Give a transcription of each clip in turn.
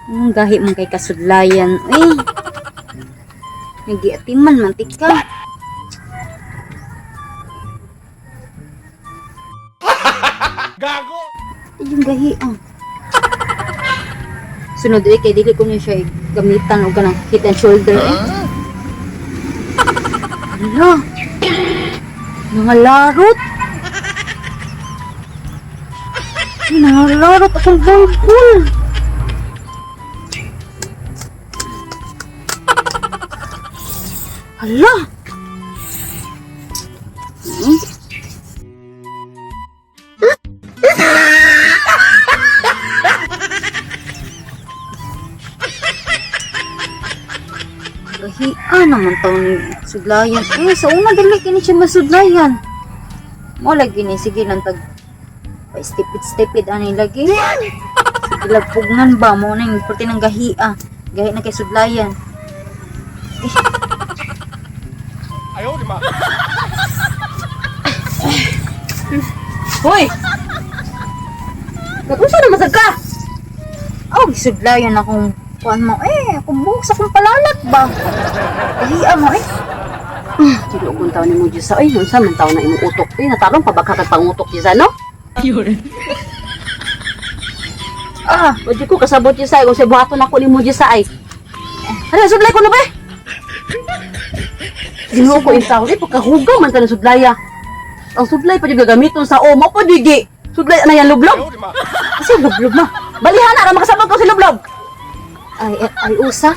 Ang gahi man kay kasudlayan, eh. Nagiatiman man tika. Gago! Ay, yung gahi ah. Sunod eh, kay dili ko na siya gamitan og kanang head and shoulder eh. Hala. Mga larot. Mga larot akong bulbul. Hala. Hmm? Gahian naman taon ni sudlayan. Eh, sa una dili kini siya masudlayan. Mo lagi ni sige lang tag pa stipid-stipid ani lagi. Sige lang pugnan ba mo na yung pati ng gahia. Gahi na kay sudlayan. Ayaw, di ba? Hoy! Nag-unsa na masag ka? Oh, gisudlayan akong kuan mo. Eh, akong buhok sa akong palalat ba? Gahia mo eh. Kilo kung taon ni mo Diyos ay, unsa man taon na imong utok. Ay, natarong pa ba ka kag pangutok Diyos no? Ah, Wadi ko kasabot Diyos ay, kung sa buhaton ako ni mo Diyos ay. Ano, sudlay ko na ba? Ginoo ko yung taon, eh, pagkahugaw man ta ng sudlaya. Ang sudlay pa yung gagamiton sa o, mo pa digi. Sudlay na yan lublob. Ayaw, di ba? Kasi lublob na. Balihana ra makasabot ko si lublob. Ay, ay, ay usa.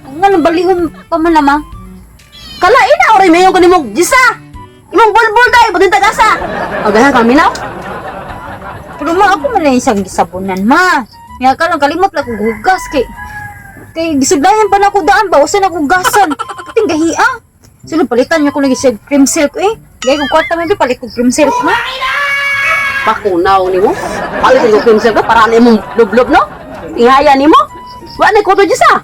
Ang nga nang balihon pa man naman. Kalain na oray mayon kanimo Diyos. Imong bulbul dai, budin tagasa. O ganan kami na. Pero ma, ako man na isang gisabunan, ma. Nga ka lang, kalimot lang kong hugas kay... Kay gisudlayan pa na ako daan ba? Usa na akong hugasan. Kating gahia. Sunod, palitan niyo ko lagi siya cream silk eh. Gaya kong kwarta man palit ko cream silk ma. Pakunaw nimo. Palit ko pinsel ko para na imong lublob no. Tingaya nimo. Wa na kuto Diyos ah.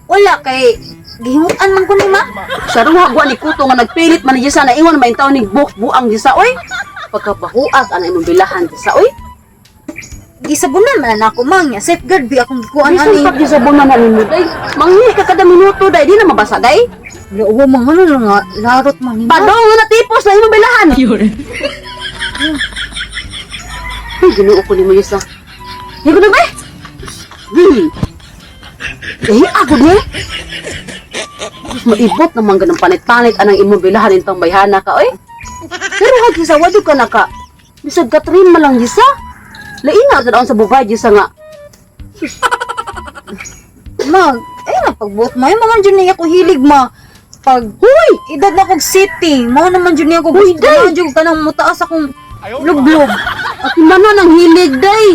Wala kay gihimutan man ko ni ma. Sa ruha wa ni kuto nga nagpilit man ni Diyos na ingon man taon ni buhok buang Diyos oy. Pagkabahuag ana imong bilahan Diyos oy. Gisabunan man na ako ma. Nya safeguard bi akong gikuan Bisan ani. pag Diyos sabunan na nimo day. Manghi ka kada minuto day di na mabasa day. Wala uwa mga ano lang nga larot man ni ma. Padong nga natipos na imong bilahan. Ay, Ginoo ko nimo Diyos ah. Di ko na ba? Eh, ako ni. Mas maibot naman ganang panit-panit anang imong bilahan intang bayhana ka, oy. Pero ha, Gisa, wado ka na ka. Bisag ka trim man lang, Gisa. Lain na sa bubay, Gisa nga. Ma, ay na pagbuot ma. Yung mga dyan niya ako hilig ma. Pag Huy! edad na kog city, mao naman jud niya ako Uy, gusto day! na jud kanang mutaas akong Ayaw, di ba? lublob. Ati man na ng hilig, day.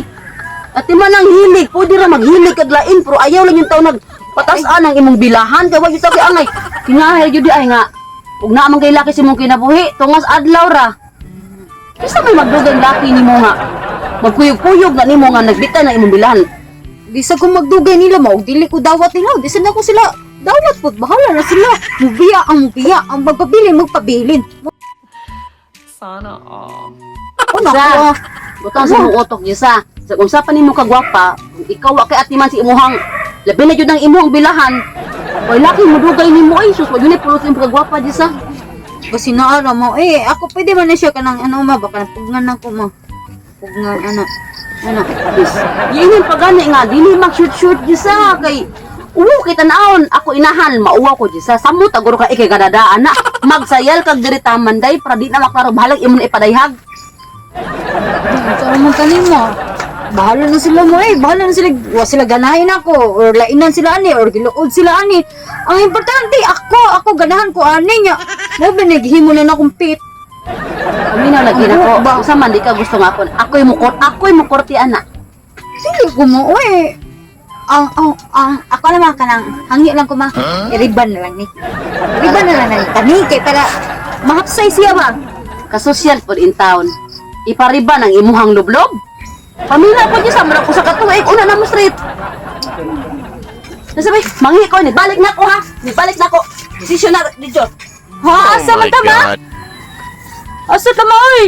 Ati man ang hilig. Pwede ra maghilig kag lain, pero ayaw lang yung tao nag patasan ang imong bilahan. Kaya wag yung tao kay angay. Kinahil yun di ay nga. Ug naa man kay laki sa imong kinabuhi, tungas adlaw ra. Kisa may magdugang laki nimo nga. Magkuyog-kuyog na nimo nga nagbitay na imong bilahan. Bisa ko magdugay nila mo, dili ko dawat nila. Di na ko sila dawat pud bahala na sila. Mubiya ang mubiya, ang magpabilin magpabilin. Sana all. Una Sa. ko. Butang sa imong utok Diyos. Sa kung sa pa nimo kagwapa, kung ikaw wa kay ati man si imuhang labi na jud ang imuhang bilahan. Oy laki mo dugay nimo ay sus, wa jud ni pulos imong kagwapa Diyos. Kasi naara mo eh ako pwede man na siya kanang ano ma baka pugnan ako ma. Pugnan ana. Ana. Yes. Yun pa gani nga dili mag shoot shoot Diyos kay uwo kay tan-awon ako inahan mauwaw ko Diyos. Samot aguro ka ikay gadadaan na magsayal kag diri taman day para di na maklaro bahalag imo na ipadayhag. Sa man tanim mo. Bahala na sila mo eh. Bahala na sila. Wa sila ganahin ako. Or lainan sila ani. Or giluod sila ani. Ang importante, ako. Ako ganahan ko ani niya. Mo ba naghimo na na akong pit. Paminaw lagi Ang nako. buhok ba? Usa man di ka gusto nga ako. Ako'y mukor, ako'y mukorti ana. Dili ko mo eh. Ang, ako naman kanang hangyo lang ko ma. Iriban na lang ni. Riban na lang na ni. Kani kay para mahapsay siya ba? Kasosyal pod in town. Ipariba ng imuhang lublob. Pamina po niya sa mura ko sa katuig una na mo street. Nasabi, manghi ko ni balik na ko ha. Ni balik na ko. Desisyon na dito. Ha, asa man Oh ta ma? Asa ta ma oy?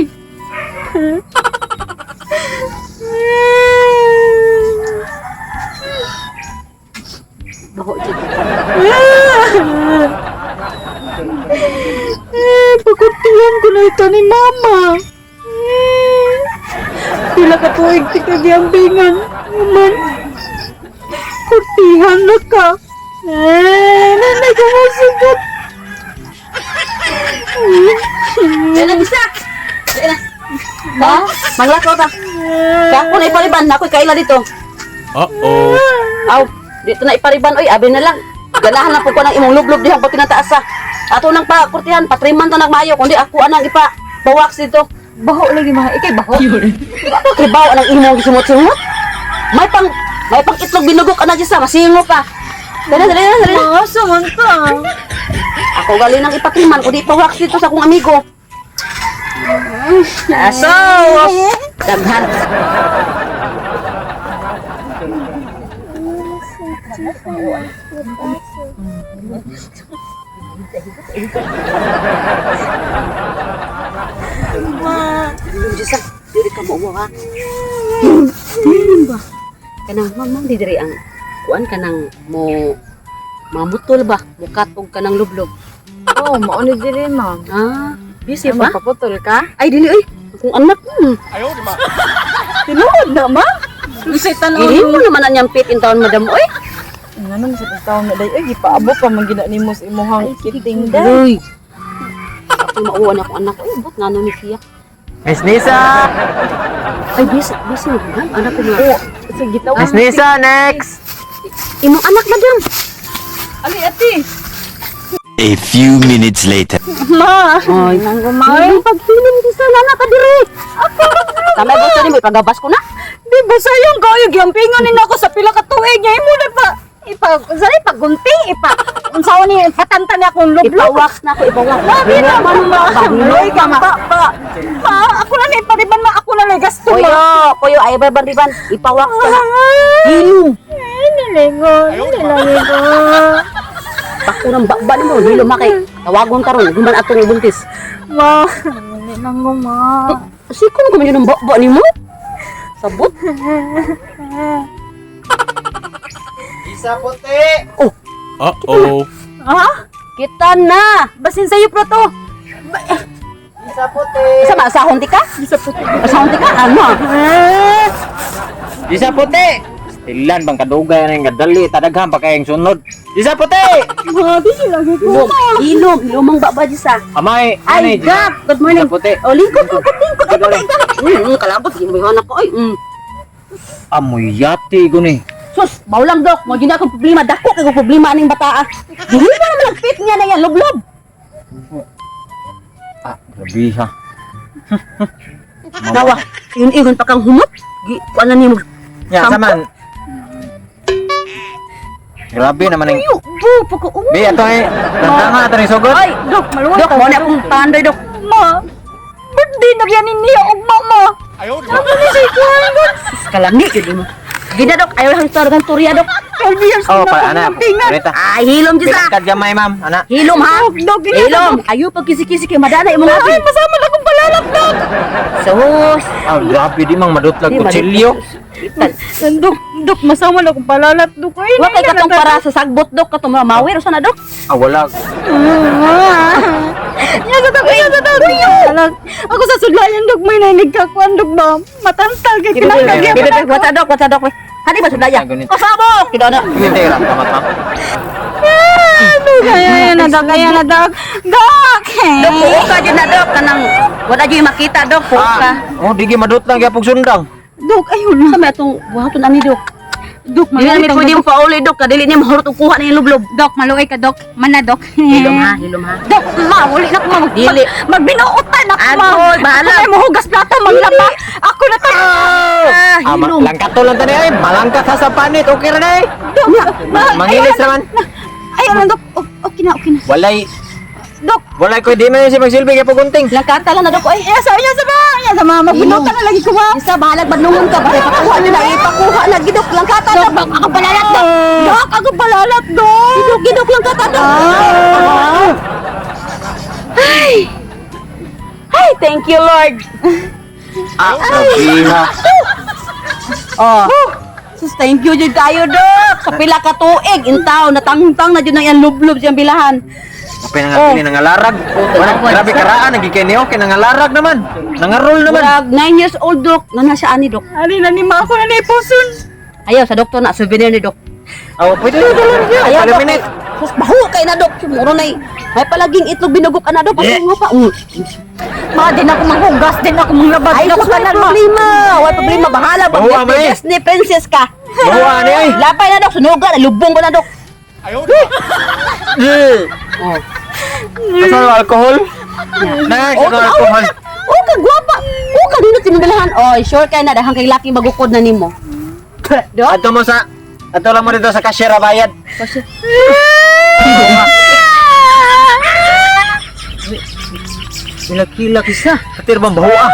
ka ni mama. Pila ka tuig ti ka giambingan. Man, kurtihan na ka. Eh, nanay ko masugot. Dali na bisa. Dali na. Ma, maglakaw ta. Kaya ako na ipariban, ako'y kaila dito. Uh-oh. Aw, dito na ipariban oy, abi na lang. Ganahan na po ko ng imong lublob dihang pag tinataas sa. Ato nang pa kurtihan, patriman to nagmayo kundi ako anang ipa bawax dito. Baho lagi mga, ikay baho. Kay bawo ang imong gisimot-simot. May pang itlog binugok ana sa masingo pa. Dali, dali, dali, dali. Mga saman ka. Ako gali nang ipatriman kundi ipawax dito sa akong amigo. Aso! Daghan. Diyos ah, dili ka mo ha. Ba? Kanang mamang di diri ang kuan kanang mo mamutol ba, mukat og kanang lublob. Oh, mao ni diri, ma'am. Ah, busy ba? Magpaputol ka? Ay dili oy. Akong anak. Tinuod na ma? Usay tan-aw. Gihimo naman ang niyang pit in town, madam oy. Ngano sa taon na day ay gipaabot pa man gina nimo sa imong kiting day. Uy. Ako mauwan akong anak. Ay, ba't ngano ni siya? Miss Nisa! Ay, busy, busy na madam. Anak ko nga. Sige taw. Miss Nisa, next! Imong anak, madam. Ali ati. A few minutes later. Ma, Ay, nang gumay. ay, paghilim di sa nana ka diri. Tama gusto nimo ipagabas ko na. Di ba sayang kayo giampingan ni nako sa pila ka tuig niya imo na pa ipa sa ipagunting ipa unsaon ni patanta ni akong lublob. Ipawax na ako, ipawax. Labi na man ma. Bagnoy ka ma. Pa, ma, ako na ni ipariban ma, ako na ni gasto Kuyo, ma. kuyo, ay riban riban. Ipawax ka na. Hilom. Eh, nilingon, nilingon. Bako ng bakba nimo, hilom ha kay tawagon karon, guman atong buntis. Ma, nilingon ma. Siko mo kumanyo ng bakba nimo? Sabot. Isa puti! Oh, Uh-oh. Ha? kita na. Basin sa'yo pro to. Isa puti! Sa maasahon ti ka? Asahon ti ka? Ano? Eh, Isa puti! Stilan bang kadugay na yung gadali, tadaghan pa kayong sunod. Isa puti! ma, di sila ko. Hilom, hilom, hilom ang bakba di sa. Amay, Ay, Gap! Good morning. Isa puti. Oh, lingkod, lingkod, lingkod. Ay, patay ka. Kalabot. Hindi mo ko. Ay. Amoy yati ko ni. Sus, bawlang dok. Mo gina akong problema. Dako kay kong problema aning bataa. Dili mo naman ang fit niya na yan, lublob. Ah, grabe ha. Nawa, yun ingon pa kang humot. Gi, kuan na nimo. Ya, saman. Grabe naman ang... Ayo, bu, pagka umo. Bi, ato eh. Tanda nga, ato ni sugod. Ay, Dok, maluwag dok, mo na akong pandoy, dok. Ma, birthday na yan niya og mama. Ano ni si Kuan? Sus, kalami yun mo. Gina, dok, ayaw lang targang turya, dok. 12 years Oh, na pa, akong ana. ampingan. Rita. Ay, hilom dyan sa. Bilangkad gamay, ma'am. Ana. Hilom, ha? Dok, dok, Hilom. Ayo, pagkisi-kisi kay madana imong Ay, apil. masama na akong palalap, dok. Sus. Ah, grabe di mang madutlag kutsilyo. Dok, dok, masama na akong palalap, dok. Ay, Wa kay katong para sa sagbot, dok, katong mga mawir sa na, dok. Ah, wala. Ya sa tao, ya sa tao. Ako sa sudlayan, dok, may nainig ka kuan, dok ba? Matantal kay kinahanglan Bebe, gyud. Bebe, wata dok, wata dok. Hadi ba sudlaya? Ganito. Kasabok! Kita na. Hindi, tira. Tama, ma'am. Dok, ayan na, dok, ayan na, dok. Dok! Dok, puo ka dyan na, dok. Kanang, wala dyan yung makita, dok. Puo ka. Ah, oh, di madutlag yapog sundang. Dok, ayun na. Sa may atong buhaton ani, dok. Dok, Dili maluoy na ka, pwede dok. mo pauli, dok. Kadili niya mahurot og kuha na yung lublob. Dok, maluoy ka, dok. Mana, dok. Hilom ha, hilom ha. Dok, ma, uli na ko, ma. Dili. Magbinuotan ako, ma. Agoy, bahala. Ako may mahugas plato, maglaba. Ako na to. Ah, Ah, hilom. langkat to lang tani ay. Malangkat ha sa panit. Okay ra day. Dok, ma, Mangilis naman. Ayun na, dok. Oh, okay na, okay na. Walay, Dok, walay ko di man si magsilbi kay pagunting. Langkata lang na, dok. Ay, iya sa, iya sa ba? Iya sa ma, magbinuotan na lagi ko, ma. isa, bahalag badlungon ka. Basta ipakuha nila, ipakuha na, gidok. Langkata, dok. Dok, ako palalat, dok. Dok, ako palalat, dok. Gidok, gidok, langkata, dok. Ay! Ay, thank you, Lord. Ah, grabe ha. Oh. Sus, thank you jud kayo, dok. Sa pila ka tuig, intaw natangtang na jud nang iyang lublob siyang bilahan. Okay na nga kini nangalarag. Wala, grabe karaan nagi kay niyo kay nangalarag naman. Nangarol naman. Murag 9 years old, dok. Nga na siya ani, dok. Ali na ni ma ako na ni puson. Ayaw sa doktor na souvenir ni dok. Aw, pwede na dala niya. Ayaw, Ayaw dok. minute. Sus, baho kay na, dok. Muro na may palaging itlog binugok ana, dok. Yeah. Patungo pa. Mm. Ma, din ako manghugas, din ako manglaba, Ay, din ako sus, wala tanan ma. problema. Wala problema. Bahala. Baho, Pag amay. Disney princess ka. Baho, ani, ay. Lapay na, dok. Sunugan. Lubong ko na, dok. Oh. Asa ang alcohol? Na, Oh, sa alcohol. Oh, ka gwapa. Oh, ka dino tinudalahan. Oy, sure kay na dahang kay laki magukod na nimo. Dok? Ato mo sa Ato lang mo dito sa cashier ah, bayad. Kilak-kilak isa. Katir bang baho ah.